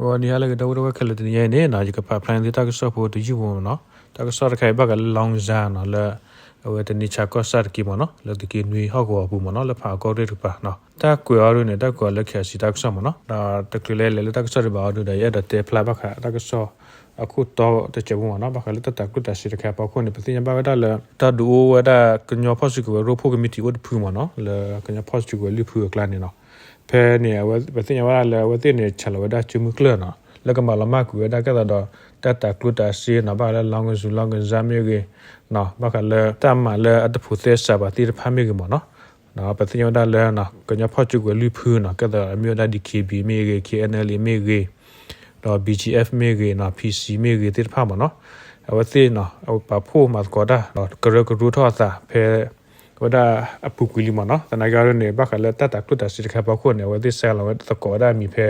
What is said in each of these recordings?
ဂီၤနံၤဟါလၢအဂ့ၤ ဒီပုၢ်ဝဲၢ်ခဲလၢာ်, တနံၤညါအံၤန့ၣ်နီၤ ယကဖးဖျါန့ၢ်သုတၢ်ကစီၣ်ဖိတယုၢ်ဖိမ့ၢ်နီၤ. တၢ်ကစီၣ်တခါအံၤဘၣ်ဃးလၢ Lawng Zan နီၤ လၢ အဝဲတနံၤဆါကီၢ်ဆၣ်တက့ၢ်မ့ၢ်နီၤ လၢသုးက့နွံဟီၣ်ကဝီၤအပူၤမ့ၢ်နီၤ လၢဖးအကီၢ်ရ့ၣ်တကပၤနီၤ. တၢ်ကွဲးအီၤဒ်န့ၣ် တၢ်ကွဲးအီၤလၢ KIC တၢ်ကစီၣ်မ့ၢ်နီၤ. ဒီးတချုးလၢလဲၤလၢတၢ်ကစီၣ်ဒံးဘၣ်အီၤဒ်ဒီး ယအဲၣ်ဒိးတဲဖျါဘၣ်ဃးတၢ်ကစီၣ်အခိၣ်တီတစဲးဖိမ့ၢ်နီၤ ဘၣ်ဃးလၢတၢ်တၤကျိၣ်တၤစ့တခါအဖီခိၣ်န့ၣ် ပသ့ၣ်ညါဘၣ်ဝဲဒၣ်လၢ တၢ်ဒုးအိၣ်ဝဲဒၣ်ကညီဖီၣ်စုကဝဲၤရိဖှိၣ်ကမံးတံာ်အိၣ်တဖုမ့ၢ်နီၤ လၢကညီဖီၣ်စုကဝဲၤလွံၢ်ဖုအကျါန့ၣ်နီၤ. ဖဲန့ၣ် ပသ့ၣ်ညါဝဲဒၣ်လၢအဝဲသ့ၣ်န့ၣ် ဆဲးလီၤဝဲဒၣ်စုမုၢ်ကျၢၢ်နီၤ လၢကမၤလီၤမၢ်ကွံာ်ဝဲဒၣ်ကဲသးဒီး တၢ်တၤကျိၣ်တၤစ့နီၤ ဘၣ်ဃးလၢ Lawng Zan Lawng Zan မ့ၢ်ဂ့ၤနီၤ ဘၣ်ဃးလၢတၢ်မၤလၢအတဖိးသဲစးဘၣ်သ့ၣ်တဖၣ်မ့ၢ်ဂ့ၤမ့ၢ်နီၤ. ပသ့ၣ်ညါဝဲဒၣ်လၢ ကညီဖီၣ်စုကဝဲၤလွံၢ်ဖုနီၤ ကဲသးဒီးမ့ၢ်ဝဲဒၣ် DKBA မ့ၢ်ဂ့ၤ KNLA မ့ၢ်ဂ့ၤ ဒီး BGF မ့ၢ်ဂ့ၤနီၤ PC မ့ၢ်ဂ့ၤသ့ၣ်တဖၣ်မ့ၢ်နီၤ. အဝဲသ့ၣ်နီၤ ပာ်ဖှိၣ်မၤသကိးတၢ်ဒီးကရၢကရိထီၣ်အသးဖဲ ဝဲဒၣ်အပူၤကွံာ်လံမ့ၢ်နီၤ. သနာ်က့အီၤဒ်န့ၣ် ဘၣ်ဃးလၢတၢ်တၤကျိၣ်တၤစ့တခါအဖီခိၣ်န့ၣ် အဝဲသ့ၣ်ဆဲးလီၤဝဲသကိးဝဲဒၣ်အမံၤဖဲ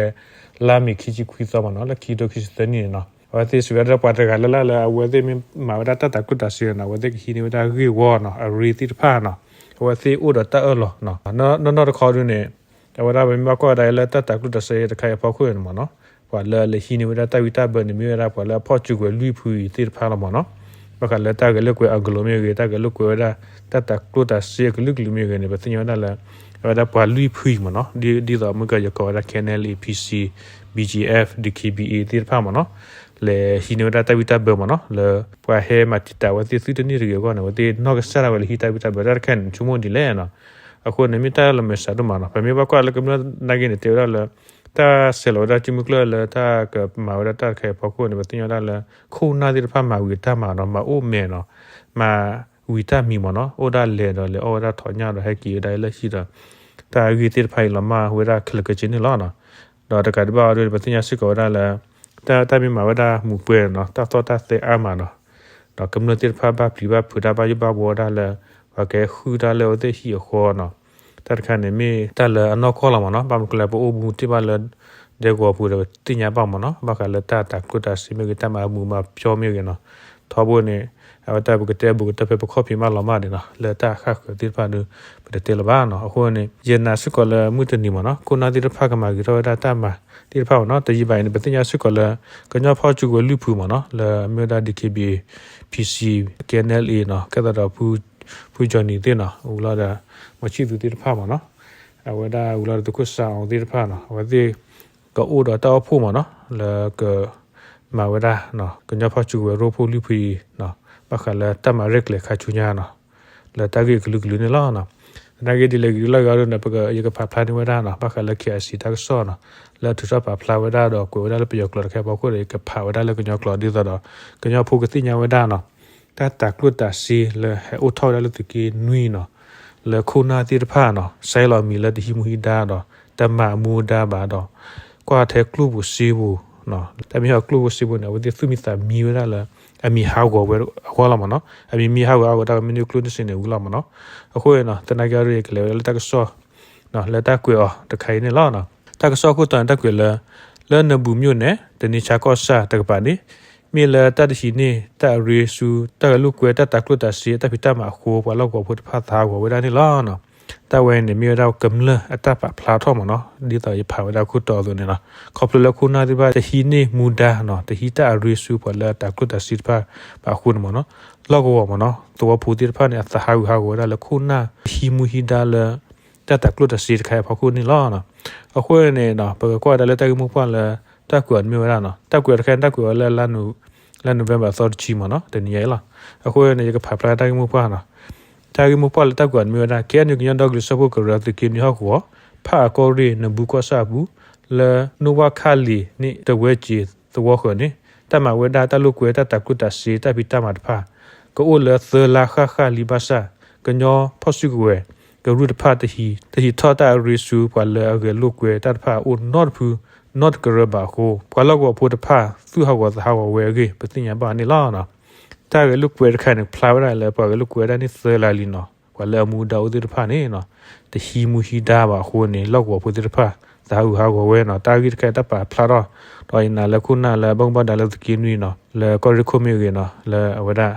လါမ့ၤခံဆံခွံသီမ့ၢ်နီၤ လၢခံကထိခံဆံသၢနံၣ်န့ၣ်နီၤ. အဝဲသ့ၣ်စံးဝဲဒၣ်ပှၤတဂၤလၢ်လၢ်လၢအဝဲသ့ၣ်မ့ၢ်မၤဝဲဒၣ်တၢ်တၤကျိၣ်တၤစ့န့ၣ် အဝဲသ့ၣ်ကဟံးန့ၢ်ဝဲဒၣ်ဂ့ၢ်ဝီနီၤ အရ့သ့ၣ်တဖၣ်နီၤ အဝဲသ့ၣ်အိၣ်ဒီးတၢ်အၢၣ်လီၤ နီၢ်နီၢ်တခီဒ်န့ၣ် အဝဲဒၣ်ပမ့ၢ်ဘၣ်ကွၢ်ဝဲဒၣ်လၢတၢ်တၤကျိၣ်တၤစ့တခါအံၤအဖီခိၣ်န့ၣ်မ့ၢ်နီၤ ပှၤလၢအလဲၤဟံးန့ၢ်ဝဲဒၣ်တၢ်ဝံတၢ်ဘၢန့ၣ် မ့ၢ်ဝဲဒၣ်ပှၤလၢအဖီၣ်စုကဝဲၤလွံၢ်ဖုအံၤသ့ၣ်တဖၣ်လီၤမ့ၢ်နီၤ. ဘၣ်ဃးလၢတၢ်ဂဲၤလိာ်ကွဲအကလုာ်မ့ၢ်ဂ့ၤ တၢ်ဂဲၤလိာ်ကွဲဝဲဒၣ် တၢ်တၤကျိၣ်တၤစ့အကလုာ်ကလုာ်မ့ၢ်ဂ့ၤန့ၣ် ပသ့ၣ်ညါဝဲဒၣ်လၢ အဝဲဒၣ်ပှၤလွံၢ်ဖုအံၤမ့ၢ်နီၤ ဒ်သိးမ့ၢ်ကယကီးဝဲဒၣ် KNLA PC BGF DKBA သ့ၣ်တဖၣ်မ့ၢ်နီၤ လဲၤဟံးန့ၢ်ဝဲဒၣ်တၢ်ဝံတၢ်ဘၢမ့ၢ်နီၤ လၢပှၤဟဲမၤတံာ်တာ်ဝဲသ့ၣ်သုတန့ၢ်တဂ့ၤအဂီၢ်န့ၣ် အဝဲသ့ၣ်နီၢ်ကစၢ်ဒၣ်ဝဲလဲၤဟံးတၢ်ဝံတၢ်ဘၢ တၢ်တခါန့ၣ် ဆိကမိၣ်ဒ်လဲၣ်နီၤ. အဃိန့ၣ်မ့ၢ်တၢ်လီၤမဲာ်ဆှးဒိၣ်မးနီၤ ပမ့ၢ်ဘၣ်ကွၢ်လၢကမျၢၢ်နာ်က့န့ၣ် တဲဝဲဒၣ်လၢ တၢ်ဆဲးလီၤဝဲဒၣ်စုမုၢ်ကျၢၢ်လၢတၢ်ကမၤဝဲဒၣ်တၢ်တခါအံၤအဖီခိၣ်န့ၣ် ပသ့ၣ်ညါဝဲဒၣ်လၢ ခိၣ်နၢ်သ့ၣ်တဖၣ်မၤဝံၤတၢ်မၤနီၤ မၤအိၣ်မဲာ်နီၤ မၤဝံၤတၢ်မံၤမ့ၢ်နီၤ အိၣ်ဒၣ်လဲာ်ဒီးလဲၤအီၣ်ဝဲဒၣ်ထီးညၣ်ဒီးဟဲက့ၤဝဲဒၣ်လၢဟံၣ်ဒီး တၢ်အဂ့ၢ်သ့ၣ်တဖၣ်အံၤလီၤမၢ်ဝဲဒၣ်ခဲလၢာ်ခဲဆ့န့ၣ်လီၤ. ဒီးတကးဒံးဘၣ်အီၤဒ်န့ၣ် ပသ့ၣ်ညါစ့ၢ်ကီးဝဲဒၣ်လၢ တၢ်တၢ်မ့ၢ်မၤဝဲဒၣ်မူးပွဲနီၤ တၢ်သီၣ်တၢ်သဲအါမးနီၤ ဒီးကမျၢၢ်သ့ၣ်တဖၣ်ဘၣ်ပျံၤဘၣ်ဖုးတၢ်ဘၣ်ယိၣ်ဘၣ်ဘှီဒၣ်လၢ ပှၤကဟဲဃုတၢ်လၢအဝဲသ့ၣ်ဟံၣ်အဃီနီၤ တၢ်တခါန့ၣ်မ့ၢ်တၢ်လၢအနီၢ်ကီၢ်လီၤမ့ၢ်နီၤ ဘၣ်မနုၤလဲၣ် ပအိၣ်မူတ့ၢ်ဘၣ်လၢ ဒဲကဝီၤပူၤဒီးပသ့ၣ်ညါဘၣ်မ့ၢ်နီၤ ဘၣ်ဃးလၢတၢ်တၤကျိၣ်တၤစ့မ့ၢ်ဂ့ၤ တၢ်မၤအမူးမၤပျီမ့ၢ်ဂ့ၤနီၤ ထီဘိန့ၣ် အဝဲတၢ်ပကတဲဘူးကတၢၢ်ဖဲပခီၣ်ဖံးမးလီၤမၢ်ဒံးနီၤ လၢတၢ်ဃၣ်ဃၢၤသ့ၣ်တဖၣ်ဒီး ပတတဲလၢၤဘၣ်နီၤ အဃိန့ၣ် ယနာ်စ့ၢ်ကီးလၢမုၢ်တနံၤမ့ၢ်နီၤ ခိၣ်နၢ်သ့ၣ်တဖၣ်ကမၤဂ့ၤထီၣ်ဝဲဒၣ်တၢ်မၤသ့ၣ်တဖၣ်မ့ၢ်နီၤ တယံာ်ဘၣ်အံၤန့ၣ် ပသ့ၣ်ညါစ့ၢ်ကီးလၢ ကညီဖီၣ်စုကဝဲၤလွံၢ်ဖုမ့ၢ်နီၤ လၢအမ့ၢ်ဝဲဒၣ် DKBA PC KNLA နီၤ ကဲသးဒီး ဖု Johnny သ့ၣ်နီၤ ဝံၤလီၤဒီး မီၤဆံၣ်သူသ့ၣ်တဖၣ်မ့ၢ်နီၤ အဝဲဒၣ်ဝံၤလီၤဒီးသုးခိၣ်စၢ်အီၤသ့ၣ်တဖၣ်နီၤ အဝဲသ့ၣ် ကအိၣ်ဒီးတၢ်အိၣ်ဖှိၣ်မ့ၢ်နီၤ လၢက မၤဝဲဒၣ် ကညီဖီၣ်စုကဝဲၤရိဖှိၣ်လွံၢ်ဖုအံၤ ဘၣ်ဃးလၢတၢ်မၤရဲၣ်ကျဲၤခါဆူညါနီၤ လၢတၢ်ဂ့ၢ်အကလုာ်ကလုာ်န့ၣ်လီၤ. သနာ်က့ဒ်လဲၣ်ဂ့ၤဒ်လဲၣ်ဂ့ၤအီၤဒ်န့ၣ် ပက ယကဖးဖျါန့ၢ်ဝဲဒၣ်နီၤ ဘၣ်ဃးလၢ KIC တၢ်ကစီၣ်နီၤ လၢထုးထီၣ်ပာ်ဖျါဝဲဒၣ်ဒီးကွဲးဝဲဒၣ်လၢပယီၤကျိာ်တခါအဖီခိၣ်ဒီး ယကဖးဝဲဒၣ်လၢကညီကျိာ်ဒ်သိးဒီး ကညီဖိကသ့ၣ်ညါဝဲဒၣ်နီၤ တၢ်တၤကျိၣ်တၤစ့လၢဟဲအိၣ်ထီၣ်ဝဲဒၣ်လၢသုးက့နွံနီၤ လၢခိၣ်နၢ်သ့ၣ်တဖၣ်နီၤ စဲလီၤမံၤလၢတဟံးမူဟံးဒါဒီး တမၤအမူဒါဘၣ်ဒီး ကွၢ်ထဲကျိၣ်ဖိစ့ဖိ တၢ်မ့ၢ်ဟီၣ်ကျိၣ်ဖိစ့ဖိန့ၣ် အဝဲသ့ၣ်သူၣ်မံသးမံဝဲဒၣ်လၢ အမံၤဟးဂီၤဝဲအဂီၢ်လီၤမ့ၢ်နီၤ အမံၤမံဟးဂီၤအဂီၢ် တၢ်ကမ့ၢ်န့ၢ်ကျိၣ်န့ၢ်စ့န့ၣ်ဝံၤလီၤမ့ၢ်နီၤ. အဃိန့ၣ်နီၤ သနာ်က့အီၤဒ်အံၤ ယကလဲၤဝဲဒၣ်လၢတၢ်ကစီၣ် လၢတၢ်ကွဲးအီၤတခါအံၤန့ၣ်လီၤ. တၢ်ကစီၣ်ခိၣ်တီန့ၣ် တၢ်ကွဲးလၢ လၢနဘူးမြို့နယ် တနံၤဆါကီၢ်ဆၣ်တကပၤန့ၣ် မ့ၢ်လၢတၢ်တဟံးန့ၢ်တၢ်အရ့ဆူ တၢ်ဂဲၤလိာ်ကွဲတၢ်တၤကျိၣ်တၤစ့တၢ်ဖံးတၢ်မၤအဃိ ပှၤလီၢ်ကဝီၤဖိတဖၣ်သးဟးဂီၤဝဲဒၣ်န့ၣ်လီၤ. တၢ်ဝဲန့ၣ်မ့ၢ်ဝဲဒၣ်ကမျၢၢ်အတၢ်ပာ်ဖျါထီၣ်မ့ၢ်နီၤ ဒ်သိးယဖးဝဲဒၣ်ခိၣ်တီအသိးန့ၣ်လီၤ. ခီဖျိလၢခိၣ်နၢ်သ့ၣ်တဖၣ်တဟံးန့ၢ်မူဒါနီၤ တဟံးတၢ်အရ့ဆူပှၤလၢအတၤကျိၣ်တၤစ့တဖၣ်ဘၣ်အဃိန့ၣ်မ့ၢ်နီၤ လီၢ်ကဝီၤမ့ၢ်နီၤ သဝီဖိသ့ၣ်တဖၣ်န့ၣ် အသးဟးဂူာ်ဟးဂီၤဝဲဒၣ်လၢခိၣ်နၢ်ဟံးမူဟံးဒါလၢ တၢ်တၤကျိၣ်တၤစ့တခါအံၤအဖီခိၣ်န့ၣ်လီၤ. အဃိန့ၣ် ပကကွၢ်ဝဲဒၣ်လၢတၢ်ဂ့ၢ်မိၢ်ပှၢ်လၢ တၢ်ကွဲးအီၤန့ၣ်မ့ၢ်ဝဲဒၣ်နီၤ တၢ်ကွဲးအီၤတခါန့ၣ် တၢ်ကွဲးဝဲလၢ လါ November အသီတဆံမ့ၢ်နီၤ တနံၤညါအံၤလီၤ. အဃိန့ၣ် ယကဖးဖျါတၢ်ဂ့ၢ်မိၢ်ပှၢ်နီၤ တၢ်ဂ့ၢ်မိၢ်ပှၢ်လၢတၢ်ကွဲးအီၤန့ၣ်မ့ၢ်ဝဲဒၣ် KNU ကညီဒီကလုာ်စၢဖှိၣ်ကရၢသုးက့နွံဟီၣ်ကဝီၤ ဖၣ်အကီၢ်ရ့ၣ် နဘူးကီၢ်ဆၣ်အပူၤ လၢနိၣ်ဝၣ်ခၣ်လံၤန့ၣ်တဝဲက့ၤသဝီဃၢၤန့ၣ် တၢ်မၤဝဲဒၣ်တၢ်လိာ်ကွဲတၢ်တၤကျိၣ်တၤစ့တၢ်ဖံးတၢ်မၤတဖၣ် ကအိၣ်လၢသၢလါဃၣ်ဃၣ်လံဘၣ်ဆၣ် ကညီဖီၣ်စုကဝဲၤ ကရူၢ်တဖၣ် တဟံးထီၣ်တၢ်အရ့ဆူ ပှၤလၢအဂဲၤလိာ်ကွဲတၢ်တဖၣ်အအိၣ်နီတဖု နီတကရၢဘၣ်အဃိ ပှၤလီၢ်ကဝီၤဖိတဖၣ် သူၣ်ဟးဂီၤသးဟးဂီၤဝဲအဂ့ၢ် ပသ့ၣ်ညါဘၣ်န့ၣ်လီၤ. တၢ်ဂဲၤလိာ်ကွဲတခါန့ၣ် ဖျါဝဲဒၣ်လၢပှၤဂဲၤလိာ်ကွဲဝဲဒၣ်န့ၣ်သၢလါလံနီၤ ပှၤလၢအမူဒါအိၣ်သ့ၣ်တဖၣ်န့ၣ် တဟံးမူဟံးဒါဘၣ်အဃိန့ၣ် လီၢ်ကဝီၤဖိသ့ၣ်တဖၣ် သးဟးဂူာ်ဟးဂီၤဝဲနီၤ တၢ်ဂ့ၢ်တခါတၢ်ပာ်ဖျါထီၣ် ဒီးယနာ်လၢခိၣ်နၢ်လၢဘၣ်မူဘၣ်ဒါလၢသုးက့နွံနီၤ လၢကီၢ်ရ့ၣ်ခိၣ်မ့ၢ်ဂ့ၤနီၤ လၢအဝဲဒၣ်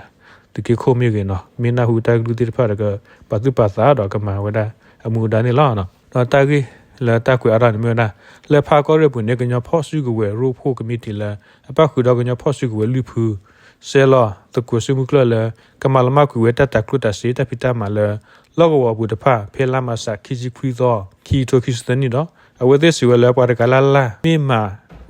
သုးက့ခိၣ်မ့ၢ်ဂ့ၤနီၤ မ့ၢ်နၢ်ဟူတၢ်ကလုၢ်သ့ၣ်တဖၣ်ဒီး ကပာ်သူၣ်ပာ်သးဒီးကမၤဝဲဒၣ်အမူဒါန့ၣ်လီၤ. ဒီးတၢ်ဂ့ၢ် လၢတၢ်ကွဲးအါထီၣ်န့ၣ်မ့ၢ်ဝဲဒၣ် လၢဖၣ်ကီၢ်ရ့ၣ်အပူၤန့ၣ် ကညီဖီၣ်စုကဝဲၤရိဖှိၣ်ကမံးတံာ်လၢ အပၣ်ဃုာ်ဒီးကညီဖီၣ်စုကဝဲၤလွံၢ်ဖု ဆဲးလီၤသကိးစုမုၢ်ကျၢၢ်လၢ ကမၤလီၤမၢ်ကွံာ်ဝဲတၢ်တၤကျိၣ်တၤစ့တၢ်ဖံးတၢ်မၤလၢ လီၢ်ကဝီၤအပူၤတဖၣ် ဖဲလါမးရှး ခံဆံခွံသီ ခံကထိခံဆံသၢနံၣ်ဒီး အဝဲသ့ၣ်စံးဝဲလၢ ပှၤတဂၤလၢ်လၢ်မ့ၢ်မၤ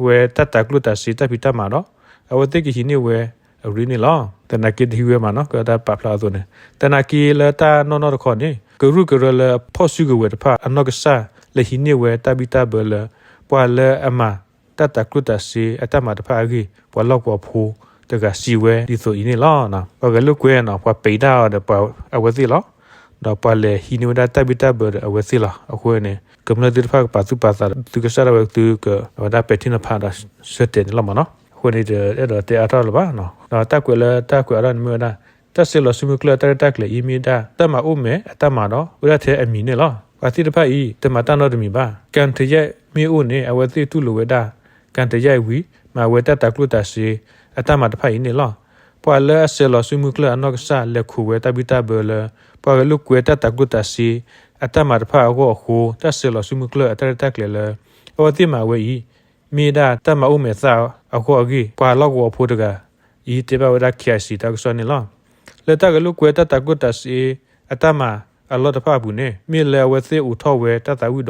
ဝဲတၢ်တၤကျိၣ်တၤစ့တၢ်ဖံးတၢ်မၤဒီး အဝဲသ့ၣ်ကဟံးန့ၢ်ဝဲအရ့န့ၣ်လီၤ. သနာ်က့တဟံးဝဲမးနီၤ ကတၢ်ပာ်ဖျါအသိးန့ၣ် သနာ်က့လၢတၢ်နီၢ်နီၢ်တခီန့ၣ် ကရူၢ်ကရၢလၢအဖီၣ်စုကဝဲၤတဖၣ် အနီၢ်ကစၢ်လၢဟံးန့ၢ်ဝဲတၢ်ဘံၣ်တၢ်ဘၢလၢ ပှၤလၢအမၤတၢ်တၤကျိၣ်တၤစ့အတၢ်မၤတဖၣ်အဂ့ၢ် ပှၤလီၢ်ကဝီၤဖိတဂၤစံးဝဲဒ်သိးအံၤန့ၣ်လီၤ. ပှၤဂဲၤလိာ်ကွဲနီၤ ပှၤပံးတၢ်အီၤဒီးပှၤအဝဲသ့ၣ်လီၤ. ဒီးပှၤလဲၤဟံးန့ၢ်ဝဲဒၣ်တၢ်ဘံၣ်တၢ်ဘၢဒီးအဝဲသ့ၣ်လီၤ. အဃိန့ၣ် ကမျၢၢ်သ့ၣ်တဖၣ်ကပာ်သူၣ်ပာ်သးဒီး သုကစၢ်ဒၣ်ဝဲသုက အဝဲဒၣ်ပဲာ်ထံနီၤဖးဒီးဆၢတဲာ်န့ၣ်လီၤမးနီၤ. အဃိန့ၣ် တအဲၣ်ဒိးတဲအါထီၣ်လၢၤဘၣ်. ဒီးတၢ်ကွဲးလၢတၢ်ကွဲးအါထီၣ်န့ၣ်မ့ၢ်ဝဲဒၣ် တၢ်ဆဲးလီၤစုမုၢ်ကျၢၢ်တၢ်ရဲၣ်တၢ်ကျဲၤအံၤမ့ၢ်ဒၣ် တၢ်မၤအိၣ်မဲာ်အတၢ်မၤဒီး အိၣ်ဒၣ်ထဲအမံၤန့ၣ်လီၤ. ပှၤသ့ၣ်တဖၣ်အံၤ တမၤတၢ်နီတမံၤဘၣ်. ကၣ်တယဲၣ်မ့ၢ်အိၣ်န့ၣ် အဝဲသ့ၣ်တူၢ်လိာ်ဝဲဒၣ် ကၣ်တယဲၣ်ဝံၤ မၤဝဲတၢ်တၤကျိၣ်တၤစ့အတၢ်မၤတဖၣ်အံၤန့ၣ်လီၤ. ပှၤလၢအဆဲးလီၤစုမုၢ်ကျၢၢ်အနီၢ်ကစၢ် လဲၤခိးဝဲတၢ်ဘံၣ်တၢ်ဘၢလၢ ပှၤဂဲၤလိာ်ကွဲတၢ်တၤကျိၣ်တၤစ့အတၢ်မၤတဖၣ်အဂီၢ်အဃိ တၢ်ဆဲးလီၤစုမုၢ်ကျၢၢ်အတၢ်ရဲၣ်တၢ်ကျဲၤလၢ အဝဲသ့ၣ်မၤဝဲအံၤ မ့ၢ်ဒၣ်တၢ်မၤအိၣ်မဲာ်သၣ်အဂီၢ်အဂ့ၢ် ပှၤလီၢ်ကဝီၤဖိတဂၤအံၤ တဲဘၣ်ဝဲဒၣ် KIC တၢ်ကစီၣ်န့ၣ်လီၤ. လၢတၢ်ဂဲၤလိာ်ကွဲတၢ်တၤကျိၣ်တၤစ့အတၢ်မၤအလီၢ်တဖၣ်အပူၤန့ၣ် မ့ၢ်လၢအဝဲသ့ၣ်အိးထီၣ်ဝဲတၢ်သးဝံၣ်ဒီး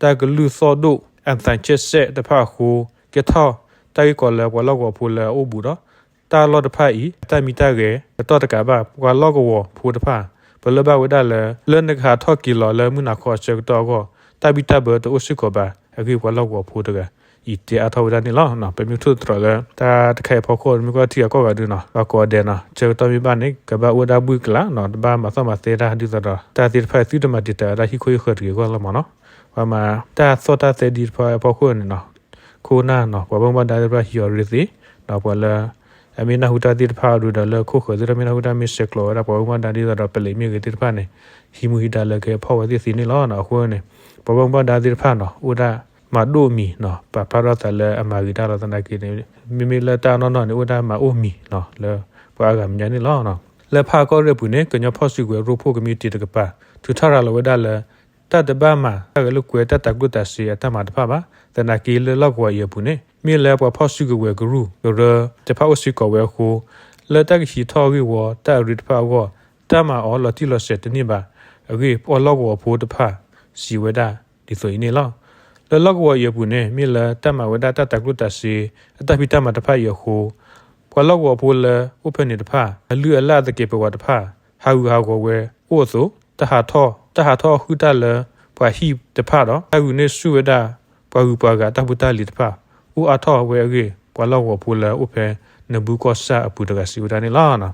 တၢ်ကလုၢ်သီၣ်ဒိၣ် အသံချဲစက် တဖၣ်အဃိ ကဲထီၣ်တၢ်ဂ့ၢ်ကီလၢပှၤလီၢ်ကဝီၤဖိလၢအအိၣ်ဘူးဒီး တၢ်လီၢ်တဖၣ်အံၤ အတၢ်မံတၢ်ဂဲၤ တတီၢ်တကးဘၣ် ပှၤလီၢ်ကဝီၤဖိတဖၣ် ပလၢၢ်ဘၣ်ဝဲဒၣ်လၢ လၢနကဟးထီၣ်က့ၤလီၤလၢမုၢ်နၤခီအဆၢကတီၢ်အဂီၢ် တၢ်ဘံၣ်တၢ်ဘၢတအိၣ်စ့ၢ်ကီးဘၣ်အဂ့ၢ် ပှၤလီၢ်ကဝီၤဖိတဂၤအံၤ တဲအါထီၣ်ဝဲဒၣ်န့ၣ်လီၤ. ပမ့ၢ်ထိၣ်သတြီၤလၢ တၢ်တခါအံၤအဖီခိၣ် မ့ၢ်ကွၢ်ထံဂၤကီၢ်ဂၤဒုနီၤ ပှၤကိးဂၤဒဲးနီၤ ဆၢကတီၢ်မ့ၢ်ဘၣ်န့ၣ် ကဘၣ်အိၣ်ဝဲဒၣ်ဘှ့ၣ်ကလာ်နီၤ တဘၣ်မၤသီၣ်မၤသဲတၢ် ဒ်သိးဒီး တၢ်သ့ၣ်တဖၣ်သုတမၤတံာ်တာ်ဝဲဒၣ်ဟံၣ်ခိၣ်ဟံၣ်ဃၢၤတဂ့ၤအဂီၢ်လီၤမးနီၤ. ပှၤမၤတၢ်သီၣ်တၢ်သဲဒ်တဖၣ်အဖီခိၣ်န့ၣ်နီၤ ခိၣ်နၢ်နီၤ ပှၤဘၣ်မူဘၣ်ဒါသ့ၣ်တဖၣ်ဟံးအီၤရ့သ့နီၤ ပှၤလၢ အမ့ၢ်နၢ်ဟူတၢ်သ့ၣ်တဖၣ်အဒိဒီး လၢခိၣ်ဃၢၤသ့ၣ်တဖၣ် မ့ၢ်နၢ်ဟူတၢ်မ့ၢ်ဆဲးကျိးဝဲဒၣ်ပှၤဘၣ်မူဘၣ်ဒါဒ်သိးဒီး ပလံးမ့ၢ်ဂ့ၤသ့ၣ်တဖၣ်န့ၣ် ဟံးမူဟံးဒါလၢကဖီၣ်ဝဲသ့ၣ်သ့န့ၣ်လီၤ. အဃိန့ၣ် ပှၤဘၣ်မူဘၣ်ဒါသ့ၣ်တဖၣ်နီၤ အိၣ်ဒၣ်မၤဒိၣ်မံၤနီၤ ပာ်ဖျါထီၣ်သးလၢအမၤဂ့ၤတၢ်လီၤသနာ်က့န့ၣ် မ့မ့ၢ်လၢတၢ်နီၢ်နီၢ်န့ၣ် အိၣ်ဒၣ်မၤအိၣ်မံၤနီၤ လၢပှၤအါဂၤမဲာ်ညါန့ၣ်လီၤ. လၢဖၣ်ကီၢ်ရ့ၣ်အပူၤန့ၣ် ကညီဖီၣ်စုကဝဲၤရိဖှိၣ်ကမံးတံာ်တကပၤ ထုးထီၣ်ရၤလီၤဝဲဒၣ်လၢ တၢ်တဘၣ်မၤတၢ်ဂဲၤလိာ်ကွဲတၢ်တၤကျိၣ်တၤစ့အတၢ်မၤတဖၣ်ဘၣ်. သနာ်က့လၢလီၢ်ကဝီၤအံၤအပူၤန့ၣ် မ့ၢ်လၢပှၤဖီၣ်စုကဝဲၤကရူၢ်ကရၢတဖၣ်အိၣ်စ့ၢ်ကီးဝဲအဃိ လၢတၢ်ကဟံးထီၣ်ဂ့ၢ်ဝီတၢ်အရ့တဖၣ်အဂီၢ် တၢ်မၤအီၤလီၤတံၢ်လီၤဆဲးတန့ၢ်ဘၣ်အဂ့ၢ် ပှၤလီၢ်ကဝီၤဖိတဖၣ်စံးဝဲဒၣ်ဒ်သိးအံၤန့ၣ်လီၤ. လၢလီၢ်ကဝီၤအံၤအပူၤန့ၣ် မ့ၢ်လၢတၢ်မၤဝဲဒၣ်တၢ်တၤကျိၣ်တၤစ့အတၢ်ဖံးတၢ်မၤတဖၣ်အံၤအဃိ ပှၤလီၢ်ကဝီၤဖိလၢအိၣ်ဖဲန့ၣ်တဖၣ် အလုၢ်အလၢ်သကဲးပဝးတဖၣ် ဟးဂူာ်ဟးဂီၤဝဲအိၣ်အသိး တၢ်ဟးထီၣ် တၢ်ဟးထီၣ်ဟုၣ်တၢ်လၢပှၤဟံၣ်တဖၣ်ဒီး တၢ်ဂုာ်န့ၢ်ဆူၣ်ဝဲဒၣ် ပှၤဂုၤပှၤဂၤတၢ်ဖိတၢ်လံၤတဖၣ် အိၣ်အါထီၣ်ဝဲအဂ့ၢ် ပှၤလီၢ်ကဝီၤဖိလၢအိၣ်ဖဲနဘူးကီၢ်ဆၣ်အပူၤတဂၤစံးဝဲဒၣ်န့ၣ်လီၤ.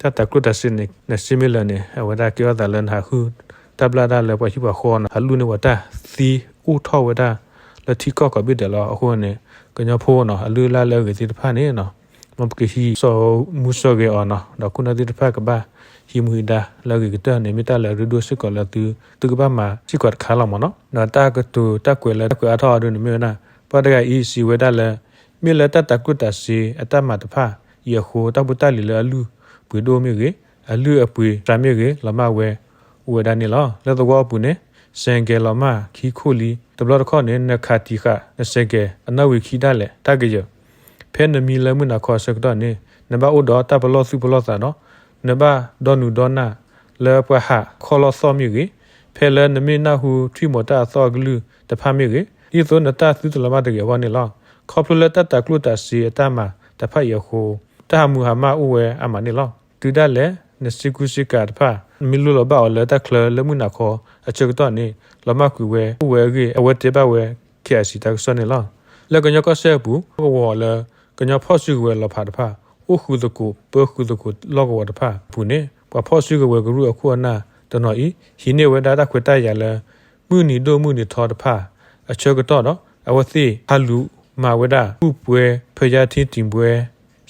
တၢ်တၤကျိၣ်တၤစ့န့ၣ် နစ့မ့ၢ်လၢာ်န့ၣ် အဝဲဒၣ်ကဲထီၣ်သးလၢနဟးဟုၣ်တၢ်ဘျၣ်ဒၣ်လၢပှၤဟံၣ်ပှၤဃီနီၤ ဟးလူၢ်န့ၢ်ပှၤတၢ်သံအိၣ်ထီၣ်ဝဲဒၣ်လၢထံကီၢ်ကိးဘ့ၣ်ဒဲးလီၤ. အဃိန့ၣ် ကညီဖိနီၤ အလုၢ်အလၢ်လၢအဂ့ၤသ့ၣ်တဖၣ်န့ၣ်နီၤ မ်ပကဟံးစီၤမူစီၤဂဲၤအီၤနီၤ ဒီးခိၣ်နၢ်သ့ၣ်တဖၣ်ကဘၣ်ဟံးမူဟံးဒါလၢအဂ့ၤကတၢၢ်န့ၣ် မ့ၢ်တၢ်လၢအရ့ဒိၣ်စ့ၢ်ကီးလၢသု သုကဘၣ်မၤစ့ၢ်ကီးတခါလီၤမးနီၤ. ဒီးတၢ်ကတိၤတၢ်ကွဲးလၢတၢ်ကွဲးအါထီၣ်အီၤဒုန့ၣ်မ့ၢ်ဝဲဒၣ် ပှၤတဂၤအံၤစံးဝဲဒၣ်လၢ မ့ၢ်လၢတၢ်တၤကျိၣ်တၤစ့အတၢ်မၤတဖၣ်အံၤအဃိ တၢ်ဖိတၢ်လံၤလၢအလုၢ်ပှ့ၤဒိၣ်မ့ၢ်ဂ့ၤ, အလုၢ်အပှ့ၤစှၤမ့ၢ်ဂ့ၤ လီၤမၢ်ဝဲအိၣ်ဝဲဒၣ်န့ၣ်လီၤ. လၢသဝီအပူၤန့ၣ် စဲးကဲးလီၤမၢ်ခံခိၣ်လံ, တဘျီတခီၣ်န့ၣ် နခးတံာ်ဃာ်နစဲးကဲးအနီၣ်ဝံာ်ခံဒၣ်လဲာ် တၢ်ကယၢၤ ဖဲနမံလၢမုၢ်နၤခီအဆၢကတီၢ်န့ၣ် နဘၣ်အိၣ်ဒီးတၢ်ပလီၢ်သူၣ်ပလီၢ်သးဒီး နဘၣ်ဒီနုာ်ဒီနၢ်လၢပှၤဟးခီၣ်လီၢ်သီၣ်မ့ၢ်ဂ့ၤ, ဖဲလၢနမ့ၢ်နၢ်ဟူထွံၣ်မီၤတၢ်အသီၣ်အကလုၢ်တဖၣ်မ့ၢ်ဂ့ၤ, ဒ်သိးနတၢ်သုတလီၤမၢ်တဂ့ၤအဂီၢ်န့ၣ်လီၤ. ခီဖျိလၢတၢ်တၤကျိၣ်တၤစ့အတၢ်မၤတဖၣ်အံၤအဃိ တၢ်ဟးမုာ်ဟးမၢ်အိၣ်ဝဲအါမးန့ၣ်လီၤ. တုၤဒၣ်လဲာ် နစ့ကူစ့ကၤတဖၣ် နမ့ၢ်လိၣ်လီၤဘၣ်အီၤလၢတၢ်ချၢလၢမုၢ်နၤခီအဆၢကတီၢ်န့ၣ် လီၤမၢ်ကွံာ်ဝဲအိၣ်ဝဲအဂ့ၢ် အဝဲတဲဘၣ်ဝဲ KIC တၢ်ကစီၣ်န့ၣ်လီၤ. လၢကညီကီၢ်စဲၣ်အပူၤ ကဝီၤလၢ ကညီဖီၣ်စုကဝဲၤလီၤဖးတဖၣ် အိၣ်ဃုာ်သကိးပၢဃုာ်သကိးလီၢ်ကဝီၤတဖၣ်အပူၤန့ၣ် ပှၤဖီၣ်စုကဝဲၤကရူၢ်အခိၣ်အနၢ်တနီၤအံၤ ဟံးန့ၢ်ဝဲဒၣ်တၢ်ခွဲးတၢ်ယာ်လၢ မုၢ်နံၤဒိၣ်မုၢ်နံၤထီတဖၣ်အဆၢကတီၢ်ဒီး အဝဲသ့ၣ်ဟးလူၤမၤဝဲဒၣ် ဘူၣ်ပွဲ ဖၢယါထံတံၤပွဲ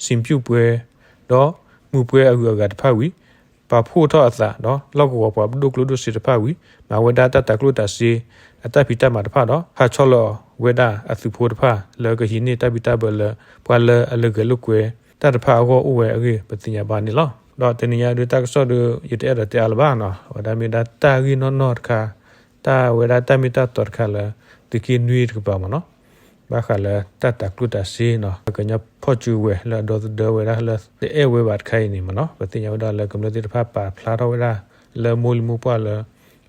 စံးပျူၣ်ပွဲ ဒီးမူးပွဲအဂုၤအဂၤတဖၣ်ဝံၤ ပာ်ဖှိၣ်ထီၣ်အသးဒီးလီၢ်ကဝီၤပှၤဒိၣ်ကျိၣ်ဒိၣ်စ့တဖၣ်ဝံၤ မၤဝဲဒၣ်တၢ်တၤကျိၣ်တၤစ့အတၢ်ဖံးတၢ်မၤတဖၣ်ဒီး ဟးဆီလီၤဝဲဒၣ်အသုးဖိတဖၣ်လၢကဟံးန့ၢ်တၢ်ဘံၣ်တၢ်ဘၢလၢ ပှၤလၢအလဲၤဂဲၤလိာ်ကွဲတၢ်တဖၣ်အဂီၢ်အိၣ်ဝဲအဂ့ၢ် ပသ့ၣ်ညါဘၣ်န့ၣ်လီၤ. ဒီးတနံၤညါဒုးတၢ်ကစီၣ်ဒုး ယတအဲၣ်ဒိးတဲအါလၢၤဘၣ်နီၤ အဝဲဒၣ်မ့ၢ်ဒၣ်တၢ်ဂ့ၢ်နီၢ်နီၢ်တခါ တၢ်ဝဲဒၣ်တၢ်မ့ၢ်တၢ်တီတခါလၢ သုးက့နွံတကပၤမ့ၢ်နီၤ, ဘၣ်ဃးလၢတၢ်တၤကျိၣ်တၤစ့နီၤ ကညီဖီၣ်စုဝဲၤလၢအဒီသဒၢဝဲဒၣ်လၢ တအဲၣ်ဝဲဘၣ်တခါအံၤန့ၣ်မ့ၢ်နီၤ, ပသ့ၣ်ညါဝဲဒၣ်လၢကမျၢၢ်သ့ၣ်တဖၣ်ပာ်ဖျါထီၣ်ဝဲဒၣ် လၢမိၢ်လံၤမိၢ်ပှၢ်လၢ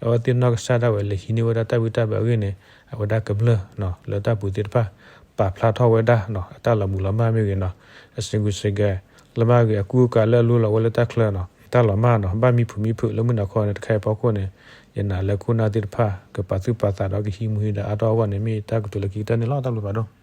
အဝဲသ့ၣ်နီၢ်ကစၢ်ဒၣ်ဝဲလဲၤဟံးန့ၢ်ဝဲဒၣ်တၢ်ဝံတၢ်ဘၢအဂ့ၢ်န့ၣ် အဝဲဒၣ်ကမျၢၢ်လၢတၢ်ပူၤသ့ၣ်တဖၣ် ပာ်ဖျါထီၣ်ဝဲဒၣ် အတၢ်လီၤမုၢ်လီၤမၢ်မ့ၢ်ဂ့ၤနီၤ, အစ့ၢ်ကီးစ့ၢ်ကီး လၢမ့ၢ်ဂ့ၤ အကူအကၤလၢအလိလီၤဝဲလၢတၢ်ချၢနီၤ တၢ်လီၤမၢ်နီၤ ဘၣ်မံဖုးမံဖုးလၢမုၢ်နၤခီန့ၣ် တခါအံၤအဖီခိၣ်န့ၣ် ယနာ်လၢခိၣ်နၢ်သ့ၣ်တဖၣ် ကပာ်သူၣ်ပာ်သးဒီးကဟံးမူဟံးဒီးအါထီၣ်အဂီၢ်န့ၣ် မ့ၢ်တၢ်ကတိၤလၢခံကတၢၢ်န့ၣ်လီၤ. တၢ်ဘျုးဖးဒိၣ်.